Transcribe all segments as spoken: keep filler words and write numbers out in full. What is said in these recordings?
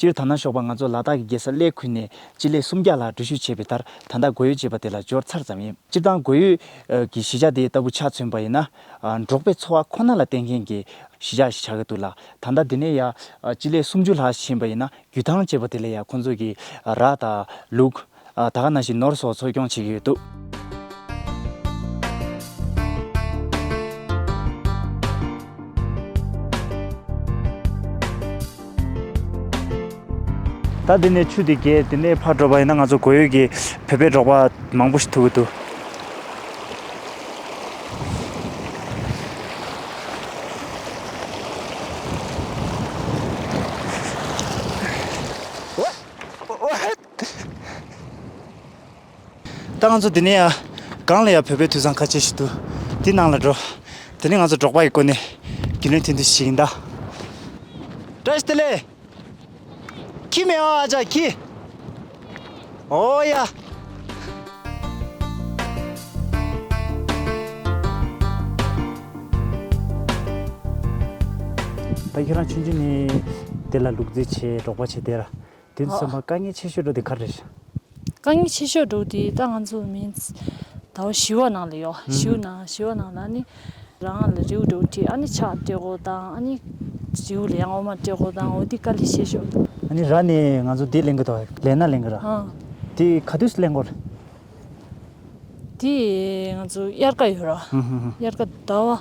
སྤྱིར་ད་ནང་ཞོགས་པ་ང་ཚོ་ལ་དྭགས་ཀྱི་རྒྱལ་ས་གླེ་ཁུལ་ནས་སྤྱི་ལེ་སུམ་བརྒྱ་ལྷག་འགྲུལ་བཞུད་བྱས་པའི་མཐར་ད་ལྟ་སྒོ་ཡོལ་ཅེས་པ་དེ་ལ་འབྱོར་ཚར་ཙམ་ཡིན། སྤྱིར་བཏང་སྒོ་ཡོལ་གྱི་གཞིས་ཆགས་དེ་ལྟ་བུ་ཆ་མཚོན་པ་ཡིན་ན། འབྲོག་པའི་འཚོ་བ་ཁོ་ན་ལ་བརྟེན་མཁན་གྱི་གཞིས་ཆགས་ཤིག་ཆགས་ཀྱི་འདུག་ལ། ད་ལྟ་འདི་ནས་ཡ་སྤྱི་ལེ་སུམ་ཅུ་ལྷག་ཕྱིན་པ་ཡིན་ན། རྒྱུ་ཐང་ཅེས་པ་དེ་ལ་ཡ་ཁོང་ཚོ་གི་ར་དང་ལུག་ད་ག་ནང་བཞིན་ནོར་སོགས་འཚོ་སྐྱོང་བྱེད་ཀྱི་ཡོད་འདུག་ད་འདི་ནས་ཆུ་དེ་བརྒལ་དེ་ནས་ཕར་འགྲོ་བ་ཡིན་ན་ང་ཚོ་སྒོ་ཡོལ་གྱི་བོད་པའི་འབྲོག་པ་མང་པོ་ཞིག་ཐུག་གི་འདུག་ད་ང་ཚོ་འདི་ནས་ཡ་སྒང་ལ་ཡ་བོད་པའི་དུད་ཚང་ཁ་ཤས་ཤིག་འདུག་དེ་ནང་ལ་འགྲོ། དེ་ནས་ང་ཚོ་འབྲོག་པ་ཡི་སྒོ་ནས་རྒྱུས་ལོན་ཐེངས་འདི་ཞིག་ཡིན་ད། བཀྲ་ཤིས་བདེ་ལེགས། ཁྱི་མེད་ཨ་ཅག་ཁྱི། ཨོ་ཡ། ད་ཁྱེད་རང་ཆུང་ཆུང་ནས་དེ་ལ་ལུག་རྫི་བྱས་འབྲོག་པ་བྱས་དེ་ར། དེ་ཚོ་ཚང་མ་དཀའ་ངལ་ཆེ་ཤོས་འགྲོ་དེ་ག་རེ་རེད། དཀའ་ངལ་ཆེ་ཤོས་འགྲོ་དེ་ད་ང་ཚོ་མིན། ཟླ་བ་བཞི་བ་ནང་ལ་ཡོད། བཞི་བ་ནང་བཞི་བ་ནང་ལ་ནི་རང་ལ་རེའུ་འགྲོ་དེ་ཨ་ནི་ཕྱག་སྤྲད་དགོས་དང་ཨ་ནི་རེའུ་ལ་ཡང་འོ་མ་སྤྲད་དགོས་དང་འོ་དེ་དཀའ་ལས་ཆེ་ཤོས། ཨ་ནི་ར་ནས་ང་ཚོ་དེ་ལེན་གི་འདུག་ལེན་ན་ལེན་གི་ར། ཨ། དེ་ག་དུས་སུ་ལེན་དགོས་རེད། དེ་ང་ཚོ་དབྱར་ཁ་ཡོད་ར། ཨ་ཧ་ཧ། དབྱར་ཁ་ཟླ་བ། ཟླ་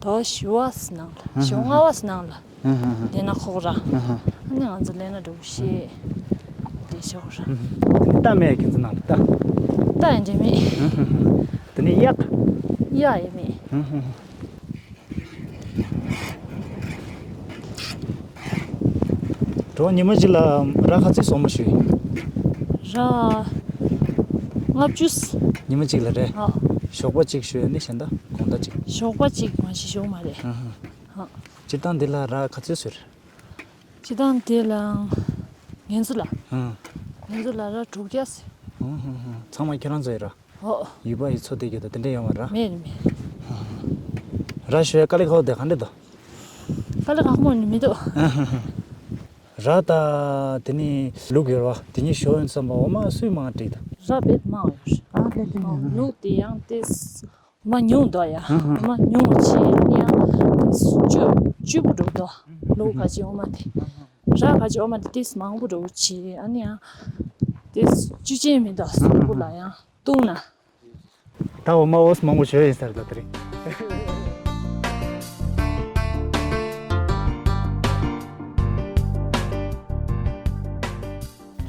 བ་བཞི་བ་ནང་ལ། བཞི་བ་ལྔ་བ་ནང་ལ། ཨ་ཧ་ཧ། ལེན་ན་ཁོག་ར། ཨ་ཧ། ཨ་ནི་ང་ཚོ་ལེན་ན་འགྲོ་ཤེས། དེ་ཤོག་ར། ཨ་ཧ། རྟ་མེད་ཁྱེད་ཚོ་ནང་ལ་རྟ། རྟ་ཡང་འདྲེ་མེད། ཨ་ཧ་ཧ། དེ་ནས་གཡག་གཡག་ཡང་མེད། ཨ་ཧ་ཧ། གྲོགས་ཉི་མ་གཅིག་ལ་ར་ག་ཚོད་སོང་མ་ཞུས། ར། ལྔ་བཅུ། ཉི་མ་གཅིག་ལ་རེད། ཨ། ཞོགས་པ་གཅིག་ཞུས་ནི་གཞན་དག་དགོང་དག་གཅིག་ཞོགས་པ་གཅིག་མ་གཞི་ཞོགས་མ་རེད། ཨ་ཧ། ཨ། སྤྱིར་བཏང་འདི་ལ་ར་ག་ཚོད་ཟེར། སྤྱིར་བཏང་འདི་ལ། ངན་ཚོ་ལ། ཨ། ངན་ཚོ་ལ་ར་དྲུག་བརྒྱ་ཟེར། ཨ་ཧ་ཧ། ཚང་མ་ཁྱེད་རང་ཚོ་ཡིན་ར། ཨོ། ཡུལ་པ་ཡི་ཚོ་དེ་གི་དོ་དེ་འདྲ་ཡོད་མ་ར། མེད་རེད་མེད། ར་ཞོའི་དཀའ་ལས་ཁག་དེ་ག་འདྲ་དོ། དཀའ་ལས་ཁག་མོ་ནི་མི་འདུག་ར་ད་དེ་ནི་ལུག་ཡོད་ར་དེ་གཉིས་ཞོ་ཡོན་བསམ་པ་འོ་མ་སུས་མང་དྲིག་ད། ར་བེད་མང་ཡོད་རེད། ཨ་ལེ་ལེ་ལེ། ལུག་དེ་ཡང་ཏེ་འོ་མ་ཉུང་དོ་ཡ། ཨ་ཧ། འོ་མ་ཉུང་བ་ཆེ་ཡང་ཡང་ཏེ་བཅུ་བཅུ་པོ་འགྲོ་དོ། ལུག་ཁ་ཅིག་འོ་མ་དེ། ར་ཁ་ཅིག་འོ་མ་དེ་ཏེ་མང་པོ་འགྲོ་ཆེ་ཨ་ནི་ཡང་ཏེ་བཅུ་ཅན་མི་འདུག་སུ་པོ་ལ་ཡང་། བཏུང་ན། ད་འོ་མ་འོས་མང་པོ་ཞོ་ཡིན་ས་རེད་ད་དེ་རིང་།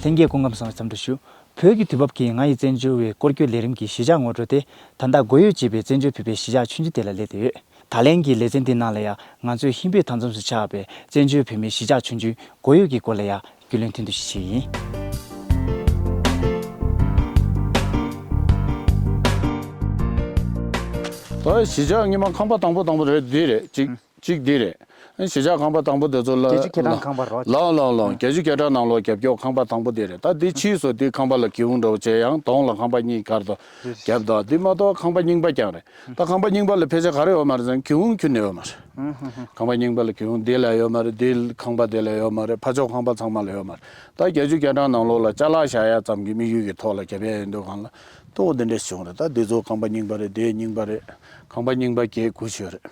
ལྷན་རྒྱས་སྐུ་ཁམས་བཟང་བའི་འཚམས་འདྲི་ཞུ། བོད་ཀྱི་དུས་བབ་ཀྱིས་ང་ཡི་བཙན་བྱོལ་བའི་སྐོར་སྐྱོད་ལས་རིམ་གྱི་གཞིས་ཆགས་ངོ་སྤྲོད་དེ། ད་ལྟ་སྒོ་ཡོལ་ཅེས་པའི་བཙན་བྱོལ་བོད་པའི་གཞིས་ཆགས་ཆུང་ཆུང་དེ་ལ་སླེབས་བསྡད་ཡོད། ད་ལན་གྱི་ལེ་ཚན་འདི་ནང་ལ་ཡང་ང་ཚོས་ཧིན་བོད་མཐའ་མཚམས་སུ་ཆགས་པའི་བཙན་བྱོལ་བོད་མིའི་གཞིས་ཆགས་ཆུང་ཆུང་སྒོ་ཡོལ་གྱི་སྐོར་ལ་ཡང་རྒྱུས་ལོན་ཐེངས་དུ་ཞིག་ཡིན། ད་གཞིས་ཆགས་སྔོན་མ་ཁང་པ་དང་པོ་དང་པོ་རེད་འདི་རེད་གཅིག་གཅིག་འདི་རེད། གཞིས་ཆགས་ཁང་པ་དང་པོ་དེ་ཚོ་ལ་རྒྱལ་སྤྱི་ཁྱེད་རང་ཁང་པ་རོ། ལའོ་ལའོ་ལའོ་རྒྱལ་སྤྱི་ཁྱེད་རང་ནང་ལོགས་རྒྱབ་སྐྱོར་ཁང་པ་དང་པོ་དེ་རེད། ད་འདི་ཕྱིས་སུ་འདི་ཁང་པ་ལ་གི་ཧུང་འདྲ་བོ་བྱས་ཡང་གདོང་ལ་ཁང་པ་གཉིས་ཁར་དུ་རྒྱབ་དང་འདི་མ་གཏོགས་ཁང་པ་རྙིང་པ་རྐྱང་རེད། ད་ཁང་པ་རྙིང་པ་ལ་ཕལ་ཆེར་ག་རེ་ཡོད་མ་རེད་ཟེར་ན་གི་ཧུང་ཁྱོན་ནས་ཡོད་མ་རེད། ཁང་པ་རྙིང་པ་ལ་གི་ཧུང་འདི་ལ་ཡོད་མ་རེད། འདི་ཁང་པ་དེ་ལ་ཡོད་མ་རེད། ཕ་ཕྱོགས་ཁང་པ་ཚང་མ་ལ་ཡོད་མ་རེད། ད་རྒྱལ་སྤྱི་རྒྱ་ནག་ནང་ལོགས་ལ་ཅ་ལག་བཞག་ཡ་ཙམ་གྱི་དམིགས་ཡུལ་གྱི་ཐོག་ལ་རྒྱབ་ཡ་ཡིན་དུས་སྒང་ལ་ཏོག་འདི་འདྲས་བྱུང་རེད། ད་འདི་ཚོ་ཁང་པ་རྙིང་པ་རེད། དེ་རྙིང་པ་རེད། ཁང་པ་རྙིང་པ་བརྒྱད་དགུ་ཤོས་རེད།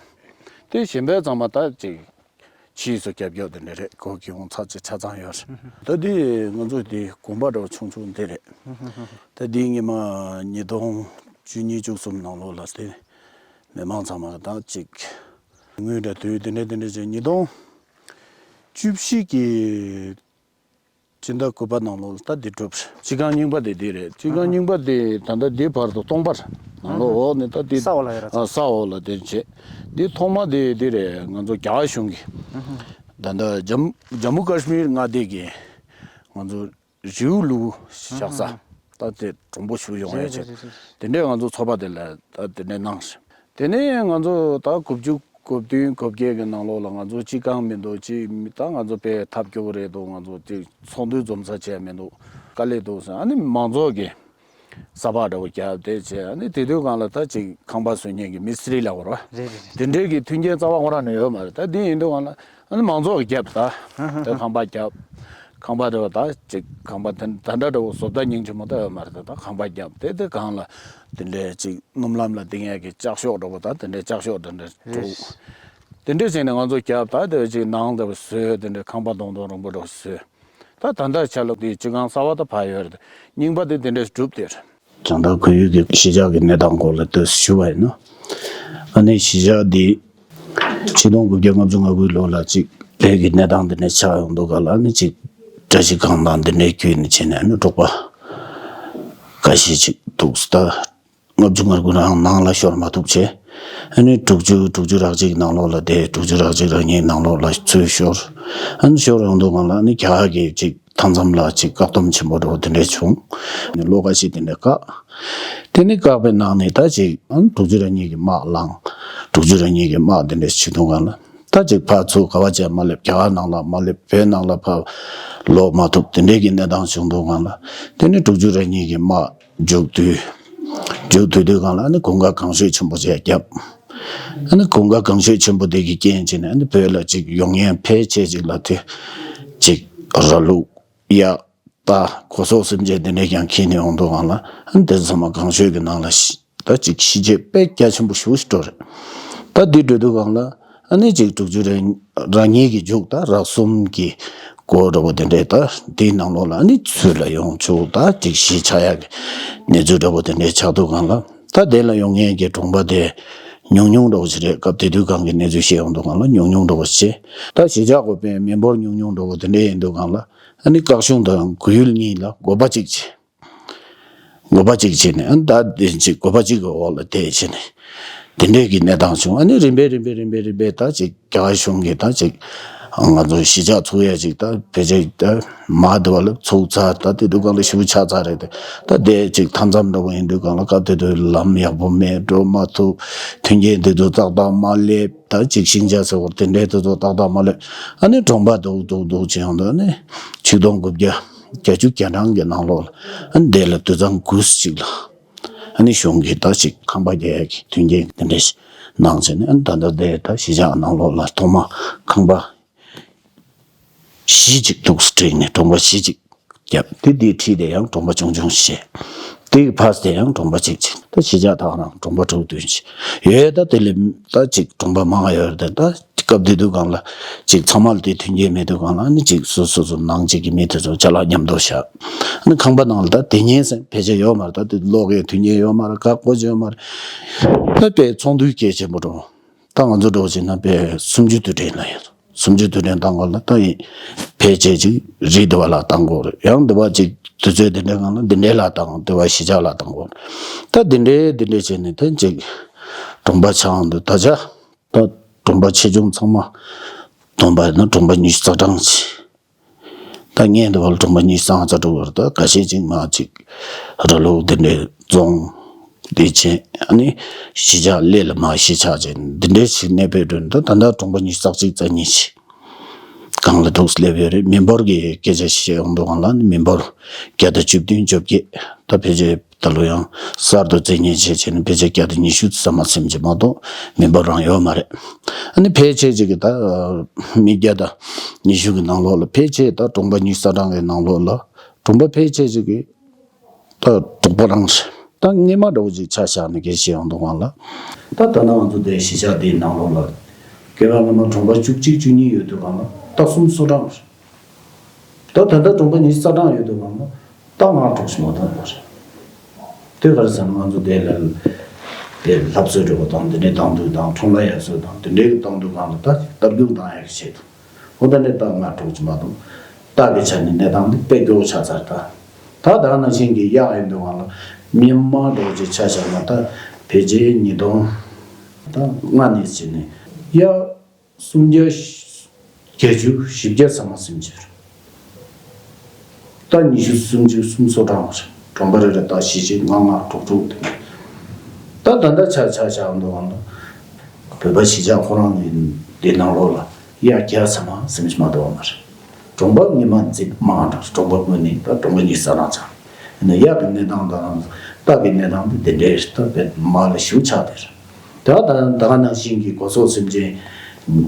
དེ་གཞན་པའི་ཚང་མ་ད་ཅིག་ཕྱིས་སུ་རྒྱབ་སྐྱོར་དེ་འདྲས་རེད། སྒོ་གི་ཧུང་ཚ་ཅིག་ཆ་ཚང་ཡོད་རེད། ད་འདི་ང་ཚོ་འདི་དགོན་པ་འདྲ་བོ་ཆུང་ཆུང་འདི་རེད། ད་འདི་སྔོན་མ་ཉིས་སྟོང་བཅུ་གཉིས་བཅུ་གསུམ་ནང་ལོགས་ལ་དེ་མི་མང་ཚང་མ་ད་ཅིག་དངུལ་འདྲ་དུས་དེ་འདྲས་དེ་འདྲས་བྱས་ཉིས་སྟོང་བཅུ་བཞི་གི་སྤྱི་ཟླ་དགུ་པ་ནང་ལོགས་ལ་ད་འདི་གྲུབ་རེད། སྤྱི་ཁང་རྙིང་པ་དེ་འདི་རེད། སྤྱི་ཁང་རྙིང་པ་དེ་ད་ལྟ་འདི་བར་དུ་སྟོང་པར་ནང་ལོགས་འོག་ནས་ད་འདི་ས་འོག་ལ་ཡོད་ར། ཨ་ས་འོག་ལ་དེ་བྱས། འདི་ཐོག་མ་དེ་འདི་རེད། ང་ཚོ་རྒྱ་གཞུང་གི་ད་ལྟ་ཇམ་ཇམ་མུ་ཀ་ཤི་མིར་མངའ་སྡེ་གི་ང་ཚོ་རེའུ་ལུག་བཞག་ས་ད་དེ་གྲུང་པོ་ཞུ་ཡོང་ཡ་བྱས། དེ་འདྲས་ང་ཚོ་ཚོགས་པ་དེ་ལ་ད་དེ་འདྲས་གནང་ཞིང་། དེ་ནས་ང་ཚོ་ད་དགུ་བཅུ་གོ་བདུན་གོ་བརྒྱད་ཀྱི་ནང་ལོགས་ལ་ང་ཚོ་སྤྱི་ཁང་མི་འདུག་ཅི་མི་ད་ང་ཚོ་དཔེ་ཐབས་སྐྱོ་པོ་རེད་འདུག་ང་ཚོ་དེ་ཚོགས་འདུ་འཛོམས་ས་བྱས་མི་འདུག་དཀའ་ལས་འདུག་ཟེར། ཨ་ནི་མང་ཚོགས་ཀྱིས་ ས་ཕག་འདྲ་བོ་བརྒྱབ་དེ་བྱས། ཨ་ནི་དེ་དུས་སྒང་ལ་ད་ཅིག་ཁང་པ་བཟོ་མཁན་གྱི་མི་སི་ཏྲི་ལབ་དགོས་རེད་བ། རེད་རེད་རེད། དེ་འདྲའི་གི་མཐུན་རྐྱེན་རྩ་བ་ཁོ་རང་ནས་ཡོད་མ་རེད། ད་དེ་ཡིན་དུས་སྒང་ལ་ཨ་ནི་མང་ཚོགས་ཀྱིས་བརྒྱབ། ད་དེ་ཁང་པ་བརྒྱབ། ཁང་པ་འདྲ་བོ་ད་ཅིག་ཁང་པ་དེ་ད་འདྲ་འདྲ་བོ་བཟོ་ལྟ་སྙིང་རྗེ་མོ་ད་ཡོད་མ་རེད། ད་ད་ཁང་པ་བརྒྱབ་དེ་དེ་སྒང་ལ་དེ་འདྲའི་ཅིག་སྣུམ་ལམ་ལ་བསྡད་མཁན་གྱི་ལྕགས་ཤོག་འདྲ་བོ་ད་དེ་འདྲའི་ལྕགས་ཤོག་འདྲ་འདྲ་རེད། དྲུག་དེ་འདྲས་བྱས་ནས་ང་ཚོ་བརྒྱབ། ད་དེ་ཅིག་ནང་དེ་བ་བཟོས། དེ་འདྲས་ཁང་པ་སྟོང་སྟོང་རིང་པོ་འདྲ་བ་བཟོས། ད་ད་ལྟ་ཆ་ལ་དེ་སྤྱི་ཁང་གསར་བ་ད་ཕར་ཡོད་རེད། རྙིང་པ་དེ་དེ་འདྲས་གྲུབ་སྟེ་རེད། བྱང་ཐང་ཁོར་ཡུག་གི་གཞིས་ཆགས་ཀྱི་གནས་སྟངས་སྐོར་ལ་ཏོག་ཙམ་ཞུ་བ་ཡིན་ན། ཨ་ནི་གཞིས་ཆགས་འདི་ཆིག་སྟོང་དགུ་བརྒྱ་ལྔ་བཅུ་ང་དགུའི་ལོ་ལ་ཅིག་བོད་ཀྱི་གནས་སྟངས་འདི་འདྲས་ཆགས་ཡོང་དུས་སྒང་ལ། ཨ་ནི་ཅིག་བཀྲ་ཤིས་སྒང་དང་འདི་འདྲས་བརྒྱུད་ནས་བྱས་ནས། ཨ་ནི་འབྲོག་པ་འགའ་ཤས་ཅིག་འདུག་ད། ལྔ་བཅུ་ང་དགུ་རང་ནང་ལ་ཤོར་མ་ཐུབ་བྱས། ཨ་ནི་དྲུག་ཅུ་དྲུག་ཅུ་རེ་གཅིག་ནང་ལོགས་ལ། དེ་དྲུག་ཅུ་རེ་གཅིག་རེ་གཉིས་ནང་ལོགས་ལ་ཚུར་ཤོར། ཨ་ནི་ཤོར་ཡོང་དུས་སྒང་ལ་ཨ་ནི་རྒྱ་གར་གྱི་ཅིག་མཐའ་མཚམས་ལ་ཅིག་བཀག་སྡོམ་ཆེན་པོ་འདྲ་བོ་དེ་འདྲས་བྱུང་། ཨ་ནི་ལོ་ཁ་ཤས་དེ་འདྲས་བཀག་དེ་ནི་བཀག་པའི་ནང་ནས་ད་ཅིག་ཨ་ནི་དྲུག་ཅུ་རེ་གཉིས་ཀྱི་དམག་ལངས། དྲུག་ཅུ་རེ་གཉིས་ཀྱི་དམག་དེ་འདྲས་བྱེད་དུས་སྒང་ལ། ད་ཅིག་ཕར་ཚུར་ག་བ་བྱས་མ་སླེབས། རྒྱ་གར་ནང་ལ་མ་སླེབས། བོད་ནང་ལ་ཕར་ལོག་མ་ཐུབ། དེ་འདྲའི་གི་གནས་སྟངས་བྱུང་དུས་སྒང་ལ། དེ་ནི་དྲུག་ཅུ་རེ་གཉིས་ཀྱི་དམག་མཇུག་བསྡུས། མཇུག་བསྡུ་དུས་སྒང་ལ་ཨ་ནི་གོམ་ཁ་གང་ཤོས་ཆེན་པོ་ཅིག་བརྒྱབ། ཨ་ནི་གོམ་ཁ་གང་ཤོས་ཆེན་པོ་དེ་གི་རྐྱེན་བྱས་ནས། ཨ་ནི་བོད་ལ་ཅིག་ཡོང་མཁན་ཕལ་ཆེར་ཅིག་ལ་དེ་ཅིག་ར་ལུག་གཡག་རྟ་གོ་སོག་སེམས་ཅན་དེ་འདྲས་ཀྱང་འཁྱེར་ནས་ཡོང་དུས་སྒང་ལ། ཨ་ནི་དེ་ཚང་མ་གང་ཤོས་ཀྱི་ནང་ལ་ཤི། ད་ཅིག་ཤི་རྗེས་དཔེ་རྒྱ་ཆེན་པོ་ཞེ་པོ་ཞིག་འགྲོ་རེད། ད་འདི་འགྲོ་དུས་སྒང་ལ་ཨ་ནི་ཅིག་དྲུག་ཅུ་རེ་རེ་གཉིས་ཀྱི་མཇུག་ད་རགས་གསུམ་གྱི་སྐོར་འདྲ་བོ་དེ་འདྲས། ད་འདིའི་ནང་ལོགས་ལ་ཨ་ནི་ཚུར་ལ་ཡོང་བཅུག། ད་ཅིག་གཞིས་ཆགས་ཡག་གི་གནས་ཚུལ་འདྲ་བོ་དེ་འདྲས་ཆགས་དུས་སྒང་ལ། ད་དེ་ལ་ཡོང་མཁན་གྱི་གྲོང་པ་དེ་ཉུང་ཉུང་འདྲ་བོ་ཞིག་རེད། སྐབས་དེ་དུས་སྒང་གི་གནས་ཚུལ་བཤད་ཡོང་དུས་སྒང་ལ་ཉུང་ཉུང་འདྲ་བོ་ཞིག་ད་གཞིས་ཆགས་དགོས་པའི་མི་འབོར་ཉུང་ཉུང་འདྲ་བོ་དེ་འདྲས་ཡིན་དུས་སྒང་ལ། ཨ་ནི་བཀའ་གཞུང་དང་བགོ་ཡུལ་གཉིས་ལ་དགོས་པ་གཅིག་བྱས། དགོས་པ་གཅིག་བྱས་ནས། ཨ་ནི་ད་དེ་ཅིག་དགོས་པ་གཅིག་གི་འོག་ལ་དེ་བྱས་ནས་དེ་འདྲས་ཀྱི་གནས་སྟངས་བྱུང་། ཨ་ནི་རིམ་པས་རིམ་པས་རིམ་པས་རིམ་པས་ད་ཅིག་རྒྱ་གར་གཞུང་གིས་ད་ཅིག་ང་ཚོ་གཞིས་ཆགས་ཚུགས་ཡ་ཅིག་ད་ཕལ་ཆེར་ད་མ་དེ་བ་ལ་ཚུགས་ཚར། ད་དེ་དུས་སྒང་ལ་ཞེ་པོ་ཆགས་ཚར་རེད་དེ། ད་དེ་ཅིག་མཐའ་མཚམས་འདྲ་བོ་ཡིན་དུས་སྒང་ལ། སྐབས་དེ་དུས་ལམ་ཡག་པོ་མེད། འགྲོ་མ་ཐུབ། མཐུན་རྐྱེན་དེ་ཚོ་ཏག་ཏག་མ་སླེབས། ད་ཅིག་ཤིང་ཆ་ཟེར་བ་དེ་འདྲའི་དེ་ཚོ་ཏག་ཏག་མ་སླེབས། ཨ་ནི་གྲོང་པ་སྡུག་སྡུག་སྡུག་བྱས་ཡོང་དུས། ཨ་ནི་ཆིག་སྟོང་དགུ་བརྒྱ་བརྒྱད་ཅུ་གྱ་གྲངས་ཀྱི་ནང་ལོགས་ལ། ཨ་ནི་དེ་ལ་དུད་ཚང་དགུ་ཅིག་ལ་ཨ་ནི་གཞུང་གིས་ད་ཅིག་ཁང་པ་རྒྱག་ཡག་གི་མཐུན་རྐྱེན་དེ་འདྲ་ཞིག་གནང་བྱས་ནས། ཨ་ནི་ད་ལྟ་དེ་ད་གཞིས་ཆགས་ནང་ལོགས་ལ་ཐོག་མ་ཁང་པ་བཞི་ཅིག་འདུག་སེ་བསྒྲིགས་ནས། གྲོང་པ་བཞི་ཅིག་བརྒྱབ། དེ་དེའི་འཁྲིས་དེ་ཡང་གྲོང་པ་ཆུང་ཆུང་ཞིག་བྱས། དེའི་ཕར་དེ་ཡང་གྲོང་པ་གཅིག་བྱས། ད་གཞིས་ཆགས་ད་ག་རང་གྲོང་པ་དྲུག་བདུན་ཞིག་ཡོད། ད་དེ་ལས་ད་ཅིག་གྲོང་པ་མང་ཡོད་རེད། ད་སྐབས་དེ་དུས་སྒང་ལ་ཅིག་ཚང་མ་ལ་དེ་མཐུན་རྐྱེན་མེད་དུས་སྒང་ལ། ཨ་ནི་ཅིག་སོ་སོ་སོ་ནང་གཅིག་གི་མི་དེ་ཚོ་ཅ་ལག་མཉམ་དུ་བཞག། ཨ་ནི་ཁང་པ་ནང་ལ་ད་དེ་ཉིན་སེང་ཕལ་ཆེར་ཡོད་མ་རེད། ད་དེ་ལོག་གི་མཐུན་རྐྱེན་ཡོད་མ་རེད། བཀག་འགོག་ཡོད་མ་རེད། ད་དཔེ་ཚོགས་འདུའི་གལ་ཆེན་པོ་འགྲོ། ད་ང་ཚོ་འགྲོ་བྱས་ན་དཔེ་སུམ་ཅུ་དུས་དྲན་ལ་ཡོད། སུམ་ཅུ་དུས་དྲན་བཏང་དགོས་ལ། ད་ཡིན་ཕལ་ཆེར་ཅིག་རི་འདི་བ་ལ་བཏང་དགོས་རེད། ཡང་འདི་བ་ཅིག་དུས་ཚོད་འདི་འདྲའི་སྒང་ལ་འདི་འདྲའི་ལ་བཏང་། འདི་བ་གཞིས་ཆགས་ལ་བཏང་དགོས་རེད། ད་འདི་འདྲའི་འདི་འདྲའི་བྱས་ནས་ད་ཅིག་གྲོང་པ་ཆགས་འདུག། ད་ཆ་ད་གྲོང་པ་ཆེ་ཆུང་ཚང་མ་བསྡོམས་པ་ཡིན་ན་གྲོང་པ་ཉི་ཤུ་རྩ་གྲངས་ཅིག། ད་ངས་འདི་བར་གྲོང་པ་ཉི་ཤུ་རྩ་ལྔ་རྩ་དྲུག་བར། ད་ཁ་ཤས་ཅིག་མ་ཅིག་ར་ལུག་འདི་འདྲའི་བཙོང་འདི་བྱས། ཨ་ནི་གཞིས་ཆགས་སླེ་ལ་མ་གཞིས་ཆགས་བྱས་འདི་འདྲའི་ཞིག་གནས་སྤོས་སྒྲོན། ད་ད་ལྟ་གྲོང་པ་ཉི་ཤུ་རྩ་གཅིག་རྩ་གཉིས་ཤིག་གང་ལ་འདུག་སླེབས་ཡོད་རེད། མི་འབོར་གྱི་སྐད་ཆ་བཤད་ཡོང་དུས་སྒང་ལ་ནི་མི་འབོར་བརྒྱ་དང་བཅུ་བདུན་བཅོ་བརྒྱད། ད་ཕལ་ཆེར་ད་ལོ་ཡང་གསར་དུ་རྩིས་ཉིན་བྱས་བྱས་ནས་ཕལ་ཆེར་བརྒྱ་དང་ཉི་ཤུ་ཙམ་མ་ཟིན་གྱི་མ་གཏོགས་མི་འབོར་རང་ཡོད་མ་རེད། ཨ་ནི་ཕལ་ཆེར་ཅིག་གིས་ད་མི་བརྒྱ་དང་ཉི་ཤུ་གི་ནང་ལོགས་ལ་ཕལ་ཆེར་ད་གྲོང་པ་ཉི་ཤུ་རྩ་གྲངས་ཀྱི་ནང་ལོགས་ལ་གྲོང་པ་ཕལ་ཆེར་ཅིག་གིས་ད་དྲུག་པ་རང་རེད། ད་སྔས་མ་འདྲ་བོ་ཅིག་ཆ་བཞག་ནས་སྐད་ཆ་བཤད་ཡོང་དུས་སྒང་ལ། ད་ད་ལྟ་ང་ཚོ་དེ་གཞིས་ཆགས་དེའི་ནང་ལོགས་ལ་སྐྱེ་བ་སྔ་མ་གྲོང་པ་བཅུ་གཅིག་བཅུ་གཉིས་ཡོད་དུས་སྒང་ལ་ད་སུམ་ཅུ་སོ་གྲངས་རེད། ད་ད་ལྟ་གྲོང་པ་ཉི་ཤུ་རྩ་གྲངས་ཡོད་དུས་སྒང་ལ་ད་ལྔ་དྲུག་ཅིག་མ་གཏོགས་མ་རེད། དེ་ག་རེ་ཟེར་ན་ང་ཚོ་དེ་ལ་དེ་ལྷ་གསོལ་འགྲོ་བ་དང་འདི་འདྲའི་བཏང་དུས་དང་ཁྲོམ་ལ་ཡར་གསོལ་དང་འདི་འདྲའི་གི་བཏང་དུས་སྒང་ལ་ད་རྟ་རྒྱུག་བཏང་ཡག་གི་ཆེད་དུ། འོ་ད་ནི་ད་ལྔ་དྲུག་ཅིག་མ་གཏོགས། རྟ་གི་ཆ་ནས་གནས་སྟངས་འདི་དཔེ་སྐྱོ་བོ་ཆགས་ཚར། ད་ད་ད་ནང་བཞིན་གྱི་གཡག་ཡིན་དུས་སྒང་ལ་མི་མང་འགྲོ་ཅིག་ཆ་བཞག་ན་ད་ཕལ་ཆེར་ཉིས་སྟོང་ད་ལྔ་ནས་བྱས་ནས་གཡག་སུམ་བརྒྱ་བརྒྱད་ཅུ་བཞི་བརྒྱ་ཙམ་མ་ཟིན་གྱི་རེད། ད་ཉི་ཤུ་སུམ་ཅུ་སུམ་ཅུ་སོ་གྲངས་རེད། གྲོང་པ་རེ་རེ་ད་བཞི་བཞི་ལྔ་ལྔ་དྲུག་དྲུག་དེ། ད་ད་ལྟ་ཆ་ཆ་བཞག་འདུག་གམ། བོད་པ་གཞིས་ཆགས་ཁོ་རང་གི་འདི་ནང་ལོགས་ལ་གཡག་བརྒྱ་ཙམ་མ་ཟིན་གྱི་མ་གཏོགས་མ་རེད། གྲོང་པ་ཉི་མ་འཛིན་མང་དྲགས། གྲོང་པ་དངོས་གནས་ད་གྲོང་པ་ཉི་ཤུ་རྩ་གྲངས་ཙམ་ཡིན་ན། གཡག་གི་གནས་སྟངས་དང་ ལྟ་བའི་གནས་སྟངས་དེ་དེ་འདྲའི་ལྟ་བའི་མ་ལ་ཞུ་ཆགས་དེར། ད་ད་ད་ག་ནང་བཞིན་གྱི་གོ་སོག་སེམས་ཅན་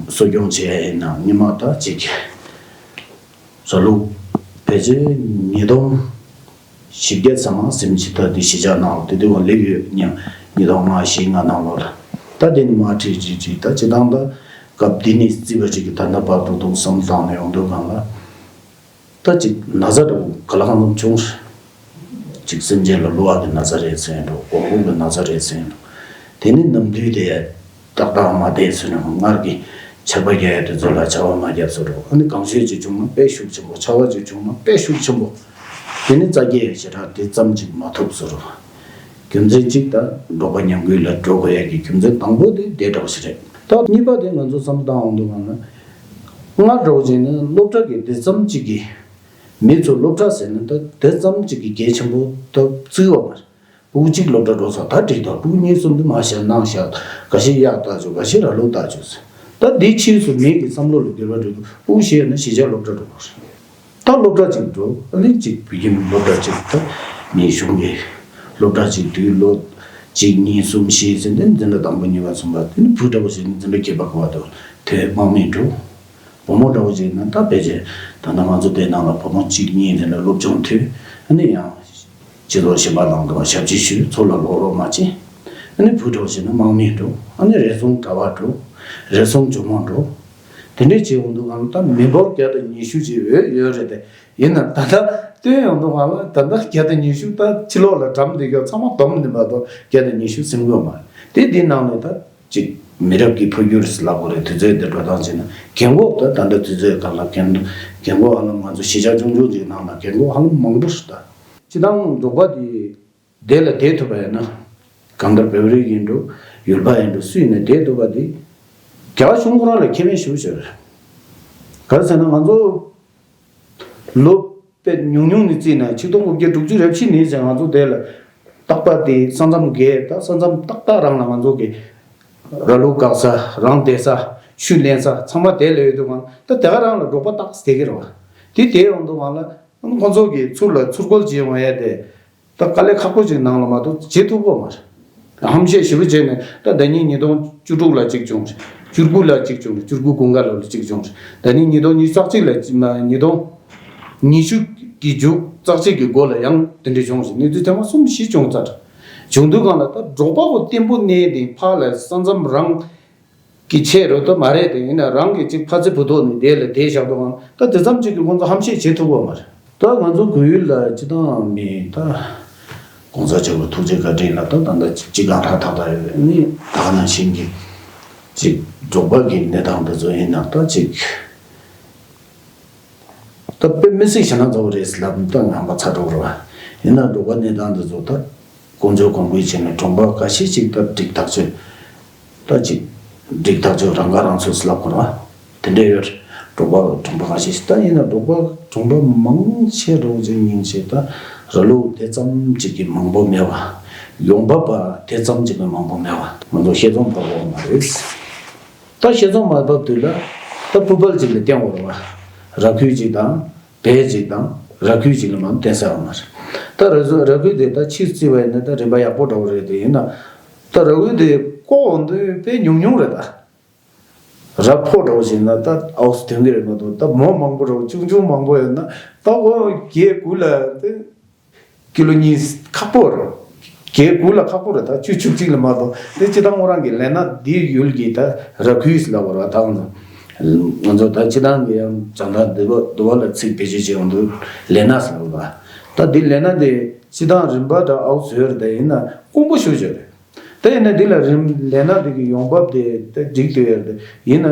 གསོ་སྐྱོང་བྱེད་ཡ་ཡིན་ན་སྔོན་མ་ད་ཅིག་ར་ལུག་ཕལ་ཆེར་ཉིས་སྟོང་བཞི་བརྒྱ་ཙམ་སེམས་ཅན་ད་དེ་གཞིས་ཆགས་ནང་ལ་དེ་དུས་བ་སླེབས་ཡོད་སྙམ། ཉིས་སྟོང་ལྔ་བཞི་ལྔ་ནང་ལོགས་ལ་ད་དེ་ནི་མ་ཁྲིད་ཅིག་ཅིག་ད་སྤྱི་བཏང་ད་སྐབས་འདི་ནས་བརྩིས་པ་ཅིག་གི་ད་ལྟ་བར་དུ་འདུག་བསམ་བཏང་ནས་ཡོང་དུས་སྒང་ལ། ད་ཅིག་ན་ཚ་འདྲ་བོ་ག་ལ་གང་འཚམ་བྱུང་། ཅིག་སེམས་ཅན་ལ་གློ་བ་གི་ན་ཚ་རེད་ཟེར་འགྲོ། གོང་བུ་གི་ན་ཚ་རེད་ཟེར་འགྲོ། དེ་ནི་ནམ་དུས་དེ་ཏག་ཏག་མ་བསྡད་ཟེར་ནས་སྔར་གྱི་ཆར་པ་རྒྱག་ཡ་དེ་ཚོ་ལ་ཆར་པ་མ་བརྒྱབ་ཟེར་འགྲོ། ཨ་ནི་གངས་ཤུད་ཅིག་བྱུང་ན་དཔེ་ཤུགས་ཆེན་པོ། ཆར་པ་ཅིག་བྱུང་ན་དཔེ་ཤུགས་ཆེན་པོ། དེ་ནི་རྩྭ་སྐྱེ་ཡ་ཞེ་དྲག་དེ་ཙམ་ཅིག་མ་ཐུབ་ཟེར་འགྲོ། རྒྱུ་མཚན་གཅིག་ད་འབྲོག་པ་ཉམས་རྒུད་ལ་འགྲོ་དགོས་ཡ་གི་རྒྱུ་མཚན་དང་པོ་དེ་དེ་འདྲ་བོ་ཞིག་རེད། ད་གཉིས་པ་དེ་ང་ཚོ་བསམ་བཏང་འོང་དུས་སྒང་ལ། སྔར་འདྲ་བོ་ཅིག་ནི་སློབ་གྲྭ་གི་དེ་ཙམ་ཅིག་གི་མི་ཚོ་སློབ་གྲྭ་ཟེར་ན་ད་དེ་ཙམ་ཅིག་གི་གལ་ཆེན་པོ་ད་བརྩི་བ་མ་རེད། ཕྲུ་གུ་གཅིག་སློབ་གྲྭ་འགྲོ་ས་ད་འགྲིག་ཐག་ཕྲུ་གུ་གཉིས་གསུམ་དེ་མར་བཞག་ནང་བཞག་ག་ཤེད་གཡག་བཏགས་བཅུག་ག་ཤེད་ར་ལུག་བཏགས་བཅུག་ཟེར། ད་འདི་ཕྱིས་སུ་མི་གི་བསམ་བློ་ལ་འགྱུར་བ་འགྲོ་གི། ཕྲུ་གུ་བཤད་ན་གཞིས་ཆགས་སློབ་གྲྭ་འགྲོ་དགོས་རེད། ད་སློབ་གྲྭ་གཅིག་འགྲོ། ཨ་ནི་གཅིག་བོད་ཁྱིམ་སློབ་གྲྭ་གཅིག་ད་མི་གཞུང་གི་སློབ་གྲྭ་གཅིག་དུས་ལོ་གཅིག་གཉིས་གསུམ་བཞི་ཟེར་ནས་འཛིན་གྲྭ་དང་པོ་གཉིས་པ་གསུམ་པ་དེ་ནི་བུ་འདྲ་བོ་ཞིག་ནི་འཛིན་གྲྭ་བརྒྱད་པ་དགུ་པ་དུ་དེ་དམག་མི་འགྲོ། བུ་མོ་འདྲ་བོ་ཞིག་ན་ད་ཕལ་ཆེར་ད་ལྟ་ང་ཚོ་དེ་ནང་ལ་བུ་མོ་གཅིག་གཉིས་དེ་ལ་སློབ་སྦྱོང་ཐོན། ཨ་ནི་ཡང་སྤྱི་ཚོགས་གཞན་པ་ནང་དུ་ཞབས་ཕྱི་ཞུས། ཚུར་ལ་ལོག་རོགས་མ་བྱེད། ཨ་ནི་བུ་འདྲ་བོ་ཞིག་ན་དམག་མི་འགྲོ། ཨ་ནི་རེ་ཟུང་གྲྭ་པ་འགྲོ། རེ་ཟུང་ཇོ་མོ་འགྲོ། དེ་འདྲས་བྱས་འོང་དུས་སྒང་ལ་ད་མི་འབོར་བརྒྱ་དང་ཉི་ཤུ་ཅིག་ཡོད་ཡོད་རེད་དེ། ཡིན་ནའང་ད་ལྟ་བཏོན་ཡོང་དུས་སྒང་ལ་ད་ལྟ་བརྒྱ་དང་ཉི་ཤུ་ད་ཕྱི་ལོགས་ལ་གྲམ་བསྡད་རྒྱུ་ཚང་མ་བསྡོམས་ནས་མ་གཏོགས་བརྒྱ་དང་ཉི་ཤུ་ཟིན་གྱི་ཡོད་མ་རེད་དེ། འདི་ནང་ནས་ད་ཅིག་མི་རབས་ཀྱི་འཕོ་འགྱུར་ཟེར་ལབ་དགོས་རེད། དུས་ཚོད་འདི་འགྲོ་སྟངས་བྱས་ན་རྒན་གོག་ད་ད་ལྟ་དུས་ཚོད་སྒང་ལ་རྒན་རྒན་གོག་ཧ་ལམ་ང་ཚོ་གཞིས་ཆགས་ཆུང་ཆུང་ཅིག་ནང་ལ་རྒན་གོག་ཧ་ལམ་མང་པོ་ཞིག་ད། སྤྱིར་བཏང་འབྲོག་པ་དེ། དེ་ལ་བསྡད་ཐུབ་པ་ཡིན་ན། གང་ལྟར་བོད་རིགས་ཡིན་འགྲོ། ཡུལ་པ་ཡིན་འགྲོ། སུ་ཡིན་ན་བསྡད་ཐུབ་པ་དེ། རྒྱ་གཞུང་ཁོ་རང་ལ་ཁེ་ཕན་ཞེ་པོ་ཅིག་ཡོད་རེད། ག་རེ་ཟེར་ན་ང་ཚོ་ལོ་དཔེ་ཉུང་ཉུང་ནས་བརྩིས་ན་ཆིག་སྟོང་དགུ་བརྒྱ་དྲུག་ཅུ་རེ་བཞི་ནས་བྱས་ང་ཚོ་དེ་ལ་རྟག་པར་དེ་ས་མཚམས་བརྒལ། ད་ས་མཚམས་ཏག་ཏག་རང་ལ་ང་ཚོ་གི་ར་ལུག་བཀག་ས། རང་བསྡད་ས། ཆུ་ལེན་ས་ཚང་མ་དེ་ལ་ཡོད་དུས་སྒང་ད་དེ་ག་རང་ལ་འབྲོག་པ་རྟག་ཏུ་བསྡད་ཀྱི་རེད་བ། དེ་བསྡད་ཡོང་དུས་སྒང་ལ་ཁོང་ཚོ་གི་ཚུར་ལ་ཚུར་རྒོལ་བྱེད་ཡོང་ཡ་དེ། ད་དཀའ་ལས་ཁག་པོ་ཅིག་ནང་ལ་མ་གཏོགས་བྱེད་ཐུབ་ཀྱི་མ་རེད། ཧམ་བཤད་ཞེ་པོ་བྱས་ནས་ད་ཟླ་ཉིན་ཉིས་སྟོང་བཅུ་དྲུག་ལ་གཅིག་བྱུང་རེད། བཅུ་དགུ་ལ་གཅིག་བྱུང་རེད། བཅུ་དགུ་དགུན་ཁ་ལོ་ལ་གཅིག་བྱུང་རེད། ཟླ་ཉིན་ཉིས་སྟོང་ཉི་ཤུ་རྩ་གཅིག་ལ་ཉིས་སྟོང་ཉི་ཤུ་གི་མཇུག་རྩ་གཅིག་གི་འགོ་ལ་ཡང་དེ་འདྲ་བྱུང་རེད། གནས་ཚུལ་ཐེངས་མ་གསུམ་བཞི་བྱུང་ཚར་རེད། བྱུང་དུས་སྒང་ལ་ད་འབྲོག་པ་པོ་བརྟན་པོ་གནས་ཏེ་ཕར་ལ་ས་མཚམས་རང་གི་ཆེད་རུ་ད་མ་རེད་དེ། ཡིན་ན་རང་གི་ཅིག་ཕ་ཚི་བུ་ཐོག་ནས་དེ་ལ་དེ་བཞག་དུས་སྒང་ད་དེ་ཙམ་ཅིག་གི་ཁོང་ཚོ་ཧམ་བཤད་བྱེད་ཐུབ་ཀྱི་མ་རེད། ད་ང་ཚོ་བོད་ཡུལ་ལ་སྤྱིར་བཏང་མི་ད་གོང་ས་ཆེན་པོ་ཐུགས་རྗེ་བཀའ་དྲིན་ལ་ད་ད་ལྟ་ཅིག་གང་ལྷག་ཐག་ཐག་ཡོད་ནི་ད་ག་ནང་བཞིན་གྱི་ཅིག་འབྲོག་པ་གི་གནས་སྟངས་དེ་ཚོ་ཡིན་ན་ད་ཅིག་ད་དཔེ་མི་སྲིད་ཞེ་ན་ཚ་པོ་རེད་ལབ་ད་ངན་པ་ཚ་འགྲོ་རེད་བ། ཡིན་ན་འབྲོག་པ་གནས་སྟངས་དེ་ཚོ་ད། དཀོན་མཆོག་དགོངས་པའི་ཆེད་ནས་གྲོང་པ་འགའ་ཤས་ཅིག་ད་འགྲིག་ཐག་ཆོད། ད་ཅིག་འགྲིག་ཐག་ཆོད། རང་ཁ་རང་གསོ་ཟེར་ལབ་དགོས་རེད་བ། དེ་འདྲ་ཡོད་རེད། གྲོང་པ་གྲོང་པ་འགའ་ཤས་ཤིག་ད་ཡིན་ན་འབྲོག་པ་གྲོང་པ་མང་ཆེ་རུ་ཅིག་ཉིན་ཤས་ད་ར་ལུག་དེ་ཙམ་ཅིག་གི་མང་པོ་མེད་བ། ཡོང་འབབ་པ་དེ་ཙམ་ཅིག་གི་མང་པོ་མེད་བ། ང་ཚོ་ཤེས་ཚོང་པ་འོག་མ་རེད། ད་ཤེས་ཚོང་མ་བབས་དུས་ལ་ད་ཕུ་པལ་ཅིག་ལ་བརྟེན་དགོས་རེད་བ། ར་ཁུལ་ཅིག་དང་། བལ་ཅིག་དང་། ར་ཁུལ་ཅིག་ལ་མར་བརྟེན་ས་ཡོད་མ་རེད། ད་ར་ཟུ་ར་ཁུལ་དེ་ད་ཕྱིར་བརྩིས་པ་ཡིན་ན་ད་རིམ་པ་ཡག་པོ་འདྲ་བོ་རེད་དེ། ཡིན་ན་ད་ར་ཁུལ་དེ་བཀོག་འོང་དུས་དཔེ་ཉུང་ཉུང་རེད་ད། ར་ཕོ་འདྲ་བོ་ཞིག་ན་ད་ཨའུ་སི་ཐོན་གི་རེད་མ་གཏོགས། ད་མོ་མང་པོ་འདྲ་བོ་ཆུང་ཆུང་མང་པོ་ཡོད་ན་ད་ཁོ་བརྒྱད་དགུ་ལ་དེ། ཀི་ལོ་གཉིས་ཁག་པོ་རེད། བརྒྱད་དགུ་ལ་ཁག་པོ་རེད། ད་བཅུ་བཅུ་གཅིག་ལ་མ་གཏོགས། དེ་སྤྱིར་བཏང་ཁོ་རང་གི་ལས་སྣ་འདི་ཡུལ་གྱི་ད་ར་ཁུལ་ལབ་པ་རེད་བ། ད་ང་ཚོ་ང་ཚོ་ད་སྤྱིར་བཏང་གི་ཡང་བྱང་ཐང་འདི་པ་འདི་པ་ལ་ཚིག་བེད་སྤྱོད་བྱེད་ཡོང་དུས་ལས་སྣ་ཟེར་ལབ་པ། ད་འདི་ལས་སྣ་འདི་སྤྱིར་བཏང་རིམ་པ་ད་ཨའུ་ཟེར་རེད། ད་ཡིན་ན་དཀོན་པོ་ཞེ་པོ་ཅིག་རེད། ད་ཡིན་ན་འདི་ལ་རིམ་ལས་སྣ་འདི་གི་ཡོང་འབབ་དེ་ད་འགྲིག་སྡོད་ཡོད་རེད། ཡིན་ན་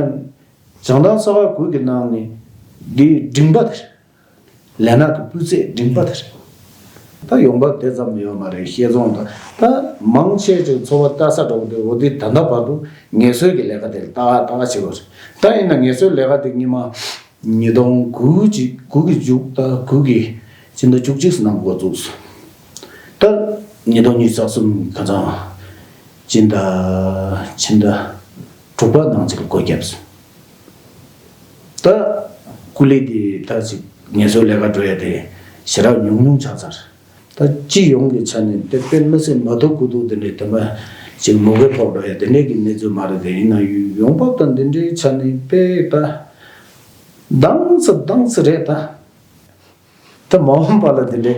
བྱང་ཐང་ས་ཁ་དགུ་གི་ནང་ནས་འདི་འབྲིང་པ་དེ་རེད། ལས་སྣ་དེ་སྤུས་ཚད་འབྲིང་པ་དེ་རེད། ད་ཡོང་འབབ་དེ་ཙམ་ཡོད་མ་རེད། ཤེས་ཚོང་དང་ད་མང་ཆེ་ཆེ་འཚོ་བ་ལྟ་ས་འདྲ་བོ་དེ། འོ་དེ་ད་ལྟ་བར་དུ་ངལ་གསོའི་གི་ལས་ཀ་དེ་ལ་ལྟ་ག་ལྟ་ག་བྱེད་དགོས་རེད། ད་ཡིན་ན་ངལ་གསོའི་ལས་ཀ་དེ་སྔོན་མ་ཉིས་སྟོང་དགུ་ཅིག་དགུ་གི་མཇུག་ད་དགུ་གི་སྤྱི་ཟླ་བཅུ་གཅིག་ནང་འགོ་བཙུགས་སོང་། ད་ཉིས་སྟོང་ཉི་ཤུ་རྩ་གསུམ་ཁ་སང་སྤྱི་ཟླ་ཕྱི་ཟླ་དྲུག་པ་ནང་ཅིག་ལ་སྒོ་བརྒྱབ་སོང་། ད་སྐུ་ལས་དེ་ད་ཅིག་ངལ་གསོའི་ལས་ཀ་འགྲོ་ཡ་དེ་ཞེ་དྲག་ཉུང་ཉུང་ཆགས་ཚར། ད་ ད་སྤྱི་ཡོངས་ཀྱི་ཆ་ནས་དེ་དཔེ་མི་སྲིད་མ་ཐུག་གུ་ཐུག་དེ་འདྲའི་དེ་མ་ཅིག་མུ་གེ་ཕོག་འགྲོ་ཡ་དེ་འདྲའི་གི་གནས་ཚུལ་མ་རེད། དེ་ཡིན་ན་ཡོང་འབབ་དང་འདི་འདྲའི་ཆ་ནས་དཔེ་ད་དྭངས་སུ་དྭངས་སུ་རེད་ད། ད་མ་འོངས་པ་ལ་དེ་འདྲའི་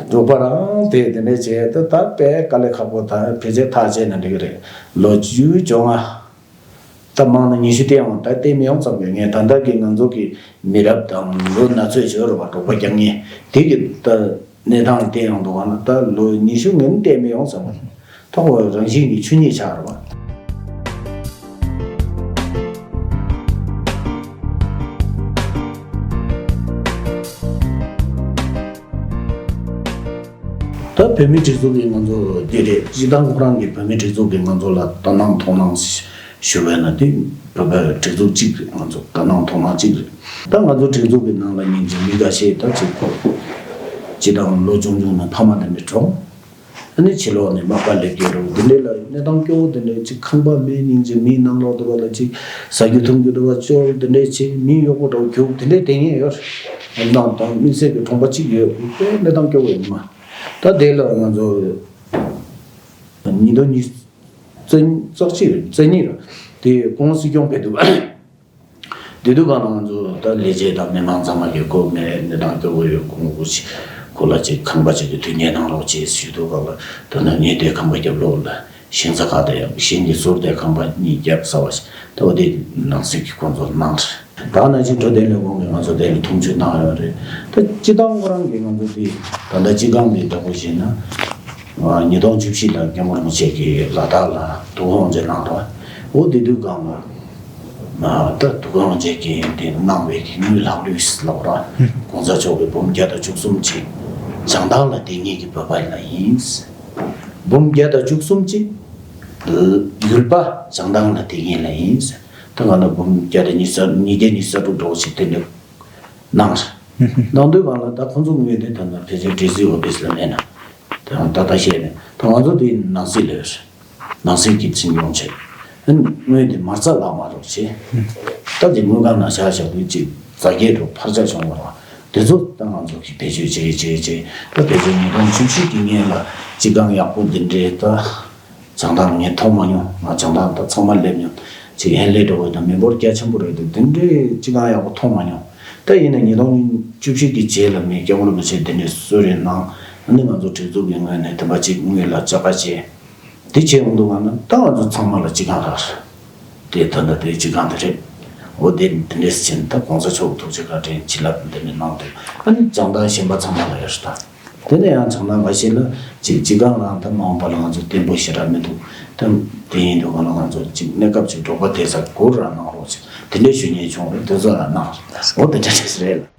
འབྲོག་པ་རང་དེ་དེ་འདྲའི་བྱས་ད་ད་དཔེ་དཀའ་ལས་ཁག་པོ། ད་ཕལ་ཆེར་ཐག་བཅད་ན་འགྲིག་གི་རེད། ལོ་བཅུ་བཅོ་ལྔ། ད་མང་ན་ཉི་ཤུ་བསྟན་ཡོང་། ད་བསྟན་མི་ཡོང་ཙམ་ཡོད། ངས་ད་ལྟ་གི་ང་ཚོ་གི་མི་རབས་དང་ལོ་ན་ཚོད་ཆེ་བ་རེད་པ། འབྲོག་པ་རྒྱག་མཁན་དེ་གི་ད་གནས་སྟངས་བསྟན་ཡོང་དུས་ག་ན་ད་ལོ་ཉི་ཤུ་ངན་བསྟན་མི་ཡོང་བསམ་པ། ཐོག་རང་བཞིན་གྱི་ཆོས་ཉིད་ཆགས་རེད་པ། ད་བོད་མིའི་སྒྲིག་འཛུགས་ཀྱིས་ང་ཚོ་འདི་རེད། སྤྱི་བཏང་ཁོ་རང་གི་བོད་མིའི་སྒྲིག་འཛུགས་ཀྱིས་ང་ཚོ་ལ་ལྟ་སྣང་མཐོང་སྣང་ཞུ་བས་ན་དེ་བོད་པའི་སྒྲིག་འཛུགས་གཅིག་རེད། ང་ཚོ་ལྟ་སྣང་མཐོང་སྣང་གཅིག་རེད། ད་ང་ཚོ་སྒྲིག་འཛུགས་ཀྱི་ནང་ལ་སྙིང་རྗེ་མི་འགའ་ཤས་ད་ཅིག་སྤྱི་བཏང་ལོ་ཆུང་ཆུང་ནས་ཕ་མ་དེ་འདྲ་གྲོངས། ཨ་ནི་ཕྱི་ལོགས་ནས་མག་པ་ལས་སྐྱེས་རུང་འདི་འདྲའི་ལ་གནས་སྟངས་སྐྱོ་བོ་འདི་འདྲའི་ཅིག་ཁང་པ་མེད། སྙིང་རྗེ། མིའི་ནང་ལོགས་དུ་བ་ལ་ཅིག་ཟ་རྒྱུ་འཐུང་རྒྱུ་དུ་བ་ཅོག་འདི་འདྲའི་ཅིག་མི་གཡོག་པོ་འདྲ་བོ་རྒྱུག་འདི་འདྲའི་དེ་ངེས་ཡོད། ནང་དང་དམིགས་བསལ་གྱི་གྲོང་པ་གཅིག་ཡོད། དཔེ་གནས་སྟངས་སྐྱོ་བོ་ཡིན་མ། ད་དེ་ལ་ང་ཚོ་ཉིས་སྟོང་ཉི་ཤུ་རྩ་རྩ་གཅིག་རེད། རྩ་གཉིས་རེད། དེ་ཀོང་སྲིད་སྐྱོང་ཕེབས་འདུག་དེ་དུས་གང་ལ་ང་ཚོ་ད་ལས་བྱེད་དང་མི་མང་ཚང་མ་གིས་ཁོ་ངའི་གནས་སྟངས་སྐྱོ་བོ་ཡོད། ཁོང་ཁོ་ཅིག་ཁོ་ལ་ཅིག་ཁང་པ་ཅིག་གི་དུས་ངན་གནང་རོགས་ཅེས་ཞུས་འདུག་ག་ལ། ད་ནང་ངས་དེ་ཁང་པ་རྒྱབ་ལོགས་ལ་ཞིང་ས་ཁག་དེ་ཡང་ཞིང་གི་ཟུར་དེ་ཁང་པ་གཉིས་རྒྱབ་ས་བ་ཞིག་ད་འོ་དེ་ནང་སྲིད་ཀྱི་ཁོང་ཚོར་གནང་། ད་ནང་བཞིན་འཕྲོད་བསྟེན་ལས་ཁུངས་ཀྱིས་ང་ཚོ་དེ་ལ་མཐོང་ཆུང་གནང་ཡོད་རེད། ད་སྤྱི་བཏང་ཁོ་རང་གིས་ང་ཚོ་དེ་ད་ལྟ་སྤྱི་ཁང་གི་བདག་པོ་བྱས་ན། ཉིས་སྟོང་བཅུ་བཞི་ལ་སྐྱབས་མགོན་རིན་པོ་ཆེ་གིས་ལ་དྭགས་ལ་ཐུགས་དགོངས་མཇལ་གནང་དོ། འོ་དེ་དུས་སྒང་ལ་ད་ཐུགས་དགོངས་མཇལ་གྱི་དེ་གནང་བའི་གི་དངུལ་ལྷག་ལུས་ལ་ར་གོང་ས་མཆོག་གི་འབུམ་བརྒྱ་དང་བཅུ་གསུམ་ཅིག་བྱང་ཐང་ལ་བསྡད་མཁན་གྱི་བོད་པ་ལ་ཡིན། འབུམ་བརྒྱ་དང་བཅུ་གསུམ་ཅིག་ཡུལ་པ་བྱང་ཐང་ལ་བསྡད་མཁན་ལ་ཡིན། ད་ག་ན་འབུམ་བརྒྱ་དང་ཉི་ཤུ་རྩ་ཉིས་བརྒྱ་ཉི་ཤུ་རྩ་དྲུག་འགྲོ་ཞིག་དེ་འདྲ་གནང་། གནང་དུས་སྒང་ལ་ད་ཁོང་ཚོ་དངུལ་དེ་ད་ལྟ་ཕལ་ཆེར་ཌི་སི་ཨོ་ཕི་སི་ལ་མེད་ན། ད་ད་ལྟ་བཤད་ནས་ད་ང་ཚོ་དེ་ནང་སྲིད་ལས་ནང་སྲིད་ཀྱི་འཛིན་སྐྱོང་བྱས། དངུལ་དེ་མ་རྩ་ལག་མ་རོགས་བྱས། ད་དེ་དངུལ་ཁང་ནང་བཞག་བཞག་དུས་ཅིག་རྫ་སྐྱེད་འགྲོ་འཕར་ཆག་བྱུང་བ་རེད། དེ་ཚོ་ད་ང་ཚོ་གིས་བེད་སྤྱོད་བྱེད་བྱེད་བྱེད་ད་བེད་སྤྱོད་ཉིས་སྟོང་བཅུ་བཞི་གི་སྔོན་ལ་སྤྱི་ཁང་ཡག་པོ་འདི་འདྲའི་ད། བྱང་ཐང་ངས་མཐོང་མ་མྱོང་། ང་བྱང་ཐང་ད་ཚང་མ་སླེབས་མྱོང་། ཅིག་ཧན་ལེ་འགྲོ་བ་དང་མི་འབོར་རྒྱ་ཆེན་པོ་རེད་འདུག་དེ་འདྲའི་ཅི་གང་ཡག་པོ་མཐོང་མ་མྱོང་། ད་ཡིན་ན་ཉིས་སྟོང་བཅུ་བཞི་གི་རྗེས་ལ་མི་སྐྱབས་མགོན་རིན་པོ་ཆེ་དེ་འདྲའི་གསོལ་རས་གནང་། ཨ་ནི་ང་ཚོ་སྒྲིག་འཛུགས་ཀྱི་ངོས་ནས་དེ་འབའ་ཅིག་དངུལ་ལ་བཅའ་ཁ་བྱས། དེ་བྱས་ཡོང་དུས་ང་ན་ད་ང་ཚོ་ཚང་མ་ལ་ཅི་གང་རག་རེད། དེ་ད་ལྟ་དེ་ཅི་གང་དེ་རེད། འོ་དེ་དེ་འདྲས་ཕྱིན་ད་གོང་ས་མཆོག་ཐུགས་རྗེ་བཀའ་དྲིན་བྱིན་རླབས་འདི་ནས་གནང་དུས་ཨ་ནི་བྱང་ཐང་གཞན་པ་ཚང་མ་ལ་ཡོད་ད། དེ་ནས་ཡང་བྱང་ན་འགའ་ཤས་ལ་ཅིག་ཅི་གང་རང་ད་མ་འོངས་པ་ལ་ང་ཚོ་བརྟན་པོ་ཞེ་དྲག་མི་འདུག་ད་དེ་ཡིན་དུས་གང་ལ་ང་ཚོ་ཅིག་གནས་སྐབས་ཅིག་འབྲོག་པ་བསྡད་ས་སྒོ་རང་གནང་རོགས་ཅིག་དེ་འདྲའི་ཞུ་མཁན་བྱུང་རེད། དེ་ཚོ་རང་གནང་། འོ་དེ་འདྲ་རེད་ལ།